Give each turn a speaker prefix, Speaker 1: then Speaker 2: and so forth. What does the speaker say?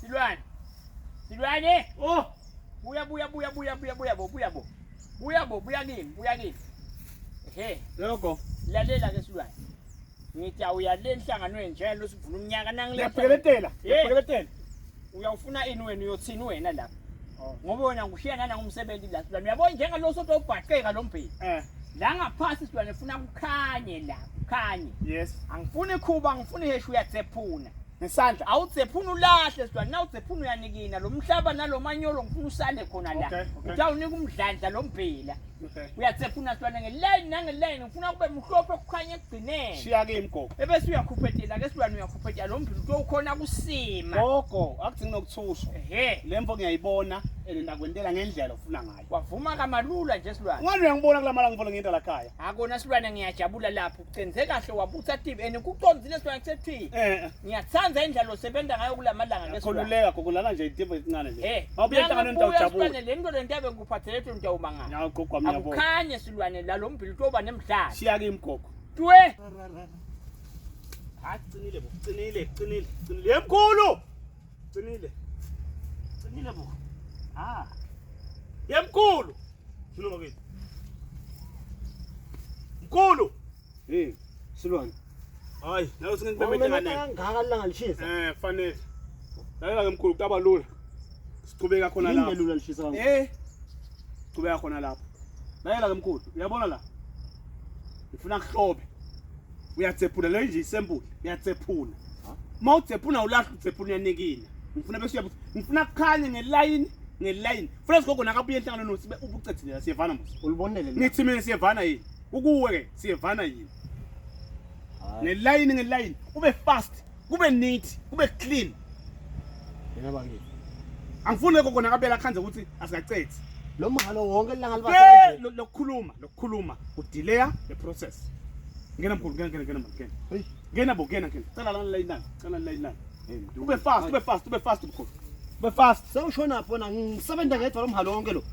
Speaker 1: Silwane. Silwane.
Speaker 2: Oh,
Speaker 1: Buya buya buya buya buya buya bo buya bo. Buya bo buya kimi buya kimi. Ehe,
Speaker 2: lokho.
Speaker 1: lalela ke silwane. Ngithi awuya le nhlanganweni njalo sivula umnyaka nangiletha.
Speaker 2: Ngiyaphekeletela,
Speaker 1: Hey.
Speaker 2: ngiyaphekeletela.
Speaker 1: Uyawufuna ini wena uyothini wena lapha?
Speaker 2: Oh.
Speaker 1: Ngoba wena ngishiya nanangumsebenzi la silwane. Uyabona njengalo soto ubhaqeka lo mbheki.
Speaker 2: Eh,
Speaker 1: La ngaphansi silwane funa kukhanye la, kukhanye.
Speaker 2: yes.
Speaker 1: Angifuni khuba, angifuni heshu uyatsephuna.
Speaker 2: Ngesandla.
Speaker 1: Awutsephuna ulahle silwane, nawutsephuna uyanikina lo mhlaba nalomanyolo ngifuna usale khona la.
Speaker 2: Okay.
Speaker 1: Utawunika umdlandla lo mbhila.
Speaker 2: Okay.
Speaker 1: Uyatsephuna silwane ngelayini nangelayini ngifuna kube mhlophe kukhanye ekugcineni.
Speaker 2: Shiya kimi gogo.
Speaker 1: Ebese uyakhuphetela ke silwane uyakhuphetela lo mbhila utowukhona kusima.
Speaker 2: Gogo, akudingi nokuthuswa.
Speaker 1: Ehhe.
Speaker 2: Lemvo ngiyayibona and ndakwentela ngendlela ofuna ngayo.
Speaker 1: Wavuma kamalula nje silwane.
Speaker 2: Ungani uyangibona kulamala ngivula ngento la khaya.
Speaker 1: Akona silwane ngiyajabula lapho ucenze kahle wabutha tibi and kucondzile silwane kusethi.
Speaker 2: Eh,
Speaker 1: Ngiyathanda indlela osebenza ngayo kulamalanga ke silwane.
Speaker 2: khululeka gogo lana nje itimvo ezincane nje.
Speaker 1: Eh,
Speaker 2: Mawubuya enhlanganweni
Speaker 1: nangibuya
Speaker 2: utawujabula.
Speaker 1: silwane le nto le nto yabe ngikuphathele to ngiyawumangala.
Speaker 2: Nyawo gogo wami ngiyabona.
Speaker 1: Akukhanye silwane la lo mbili utoba nemdlalo.
Speaker 2: Shiya kimi gogo.
Speaker 1: Twe.
Speaker 2: Hayi qinile bo, qinile, qinile, qinile. Yemkhulu. Qinile. Qinile bo. Ah. Yemkhulu. Sino bakithi. Mkhulu.
Speaker 3: Hey, Silwane.
Speaker 2: Hayi, nawe singikubemete
Speaker 3: Wawumemeta
Speaker 2: kanene.
Speaker 3: kangaka lilanga lishisa.
Speaker 2: Eh, fanele. Lalela ke mkhulu kutaba lula. Sichubeka khona
Speaker 3: Yini
Speaker 2: lapho.
Speaker 3: lelula lishisa kangaka?
Speaker 2: Eh. Chubeka khona lapho. Lalela ke mkhulu, uyabona la? Ngifuna kuhlobe. Uyatsephula le nje isempuli, uyatsephula. Uma utsephuna ulahla utsephuna uyanikina. Ngifuna bese uyabuthi, ngifuna kukhanye ngelayini, ngelayini. Funa sigogo nakabuye enhlanganweni sibe ubucethile la siyevana mos.
Speaker 3: Ulibonele la.
Speaker 2: Ngithi mina siyevana yini? Ukuwe ke siyevana yini?
Speaker 3: Hayi,
Speaker 2: Ngelayini ngelayini, ube fast, kube neat, kube clean.
Speaker 3: yena bakithi.
Speaker 2: Angifuni gogo nakabela khanze ukuthi asikacethi.
Speaker 3: Lo mhalo wonke lilanga libasa kanje.
Speaker 2: Ke lokukhuluma lokukhuluma udelaya the process. Ngena mkhulu ngena ngena ngena ngena.
Speaker 3: Hey.
Speaker 2: Ngena bo ngena ngena. Cela lana layinani, cela layinani.
Speaker 3: Hey, Mdu.
Speaker 2: Ube fast, ube fast, ube fast mkhulu. Ube fast.
Speaker 3: Sewushona phi wena? Ngisebenza ngedwa lo mhalo wonke lo.